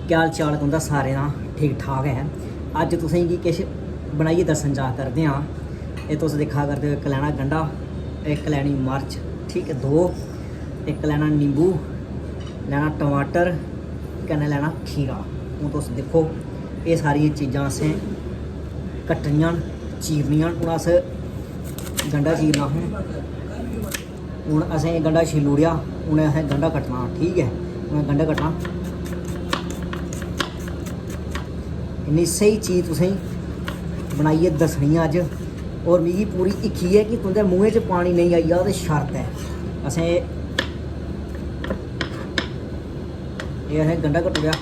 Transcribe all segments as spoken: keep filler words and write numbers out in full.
क्या हाल चाल तुं'दा सारें दा? ठीक ठाक ऐ। अज्ज तुसेंगी किश बनाइयै दस्सन जा करदे आं। एह् तुस दिक्खा करदे ओ, इक लैना गंढा, इक लैनी मर्च, ठीक ऐ, दो, इक लैना नींबू, लैना टमाटर, कन्नै लैना खीरा। हून तुस दिक्खो, एह् सारियां चीजां असें कट्टनियां न, चीरनियां न। हून अस गंढा चीरना हून। हून असें एह् गंढा छिल्ली ओड़ेआ, हून असें गंढा कट्टना, ठीक ऐ, हून गंढा कट्टना। इन्नी स्हेई चीज तुसेंगी बनाइयै दस्सनी ऐ अज्ज। होर मिगी पूरी हिक्खी ऐ कि तुं'दे मूंहें च पानी नेईं आई जा ते शर्त ऐ। असें एह् असें गंढा कट्टी ओड़ेआ।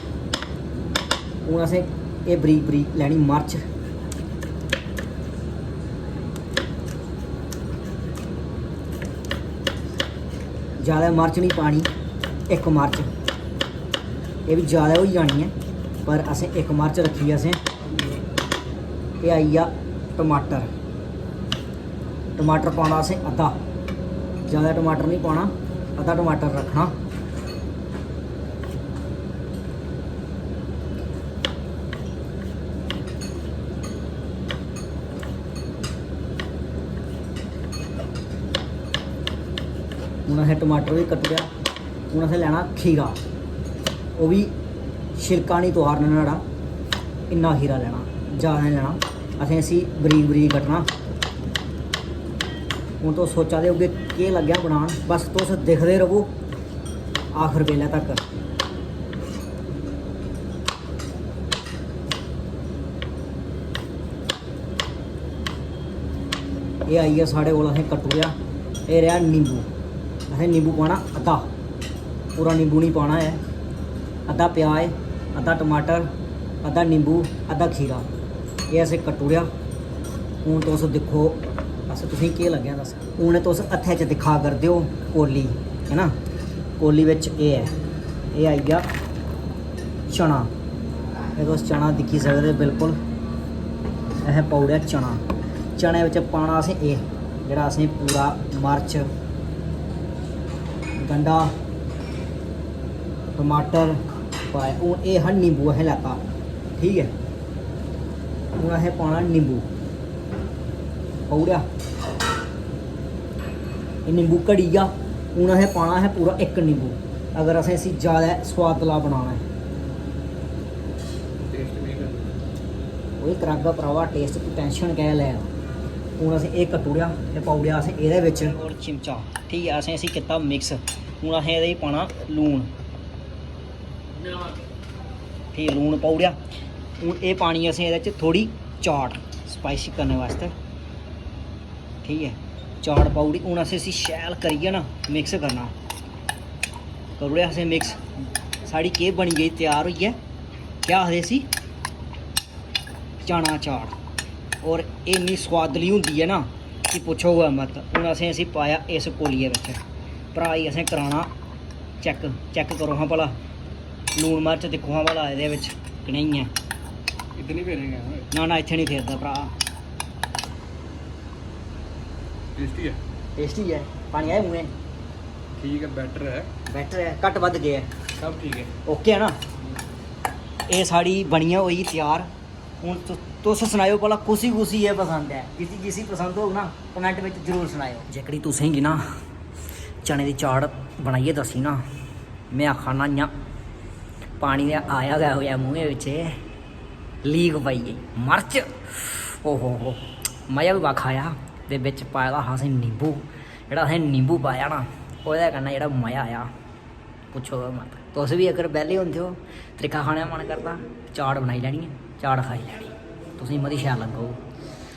हून असें एह् बरीक बरीक लैनी मर्च। जैदा मर्च निं पानी, इक मर्च, एह् बी जैदा होई जानी ऐ, पर असें इक मर्च रक्खी ऐ असें। एह् आई गेआ टमाटर, टमाटर पाना असें अद्धा, जैदा टमाटर निं पाना, अद्धा टमाटर रक्खना। हून असें टमाटर बी कट्टी ओड़ेआ। हून असें लैना खीरा, ओह् बी छिलका निं तुआरना नुहाड़ा, इन्ना खीरा लैना, जैदा निं लैना। असें इसी बरीक बरीक कट्टना। हून तुस सोचा दे होगे केह् लग्गेआ बनान, बस तुस दिखदे र'वो आखर बेल्लै तक। एह् आई गेआ साढ़े कोल, असें कट्टी ओड़ेआ। एह् रेहा नींबू, असें नींबू पाना अद्धा, पूरा नींबू निं पाना ऐ। अद्धा प्याज, अद्धा टमाटर, अद्धा नींबू, अद्धा खीरा, एह् असें कट्टी ओड़ेआ। हून तुस दिक्खो, अस तुसेंगी केह् लग्गेआ दस्स। हून तुस हत्थै च दिक्खा करदे ओ कोली, है ना, कोली बिच एह् ऐ, एह् आई गेआ चना। एह् तुस चना दिक्खी सकदे बिल्कुल, असें पाई ओड़ेआ चना। चने बिच पाना असें एह्, जेह्ड़ा असें पूरा मर्च, गंढा, टमाटर पाया। हून एह् हा नींबू असें लैता, ठीक ऐ। हून असें पाना नींबू, पाई ओड़ेआ। एह् नींबू घड़ी गेआ। हून असें पाना असें पूरा इक नींबू, अगर असें इसी जैदा सोआदला बनाना ऐ। ओह् करागा भ्रावा taste, तू tension कैं लै? हून असें एह् कट्टी ओड़ेआ ते पाई ओड़ेआ असें एह्दे बिच होर चिमचा, ठीक ऐ। असें इसी कीता mix। हून असें एह्दे च पाना लून, ठीक ऐ, लून पाई ओड़ेआ। हून एह् पानी असें एह्दे च थोह्ड़ी चाट spicy करने बास्तै, ठीक ऐ, चाट पाई ओड़ी। हून असें इसी शैल करियै ना mix करना, करी ओड़ेआ असें mix। साढ़ी केह् बनी गेई, त्यार होई ऐ, केह् आखदे इसी, चना चाट। होर एह् इन्नी सोआदली होंदी ऐ ना कि पुच्छो गै मत। हून असें इसी पाया इस कोलियै बिच, भ्राऽ गी असें कराना check, check करो हां भला, लून मर्च दिक्खो हां भला एह्दे बिच कनेही ऐ। इत्थै निं फेरेगा ना? ना, ना, इत्थै निं फेरदा भ्राऽ। Tasty ऐ। Tasty ऐ। पानी आए मूंहें? ठीक ऐ, better ऐ। Better ऐ, घट्ट बद्ध केह् ऐ? सब ठीक ऐ। OK ऐ ना? एह् साढ़ी बनियै होई त्यार। हून तु-, तुस सनाएओ भला कुसी कुसी एह् पसंद ऐ, जिसी जिसी पसंद होग ना, comment बिच जरूर सनाएओ। जेह्कड़ी तुसें गी ना चने दी चाट बनाइयै दस्सी ना, में आखा ना इ'यां पानी ते आया गै होएआ मूंहै बिच, लीक पाई गेई मर्च। ओहो हो, मज़ा बी बक्ख आया। ते बिच पाए दा हा असें नींबू, जेह्ड़ा असें नींबू पाया ना, ओह्दे कन्नै जेह्ड़ा मज़ा आया, पुच्छो गै मत। तुस बी अगर बेह्ले होंदे ओ, त्रिक्खा खाने दा मन करदा, चाट बनाई लैनी ऐ, चाट खाई लैनी, तुसेंगी मती शैल लग्गग।